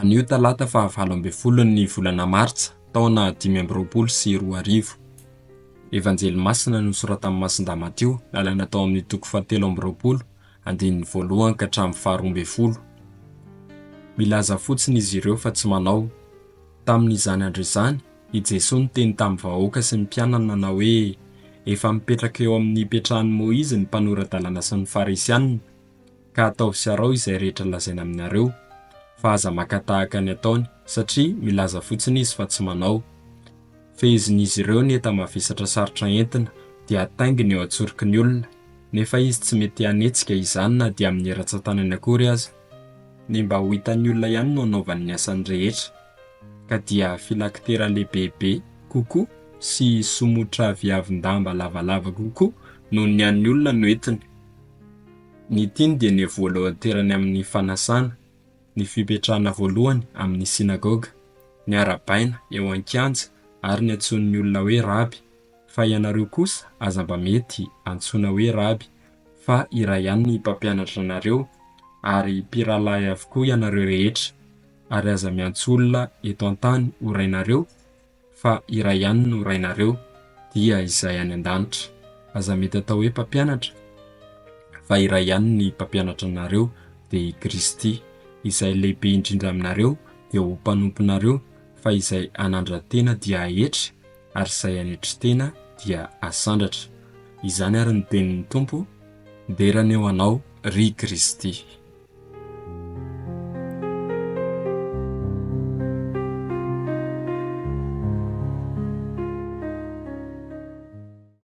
Anio talata faha 18 ny volana martsa taona 2025. Evanjely masina nosoratan'i Masindahy Matio nalaina tao amin'ny toko faha 23 andininy voalohany ka hatramin'ny faha 12. Milaza fotsiny izy ireo fa tsy manao. Tamin'izany andro izany, i Jesoa niteny tamin'ny vahoaka sy ny mpianany nanao hoe, Efa mipetraka eo amin'ny ipetrahan'i Môizy ny mpanora-dalàna sy ny Farisianina, ka ataovy sy araho izay rehetra lazaina aminareo, fa aza maka tahaka ny ataony, satria milaza fotsiny izy fa tsy manao. Fehezin'izy ireo ny enta-mavesatra sarotra entina, dia atainginy eo an-tsoroky ny olona, nefa izy tsy mety hanetsika izany na dia amin'ny rantsan-tanany akory aza. Ny mba ho hitan'ny olona ihany no anaovany ny asany rehetra, ka dia filaktera lehibebe kokoa sy somotraviavin-damba lavalava kokoa noho ny an'ny olona no entiny. Ny tiany dia ny voalohan-terany amin'ny fanasana, ny fipetrahana voalohany amin'ny synagoga, ny arahabaina eo an-kianja ary ny antsoin'ny olona hoe raby, fa ianareo kosa aza mba mety antsoina hoe raby, fa iray ihany ny mpampianatra anareo, ary mpirahalahy avokoa ianareo rehetra, ary aza miantso olona eto an-tany ho rainareo, fa iray ihany no Rainareo, dia Izay any an-danitra. Aza mety atao hoe mpampianatra, fa iray ihany ny mpampianatra anareo, dia i Kristy. Izay lehibe indrindra aminareo dia ho mpanomponareo, fa izay hanandra-tena dia haetry, ary izay hanetry tena dia hasandratra. Izany ary ny tenin'ny Tompo, Dera anie ho Anao, ry Kristy.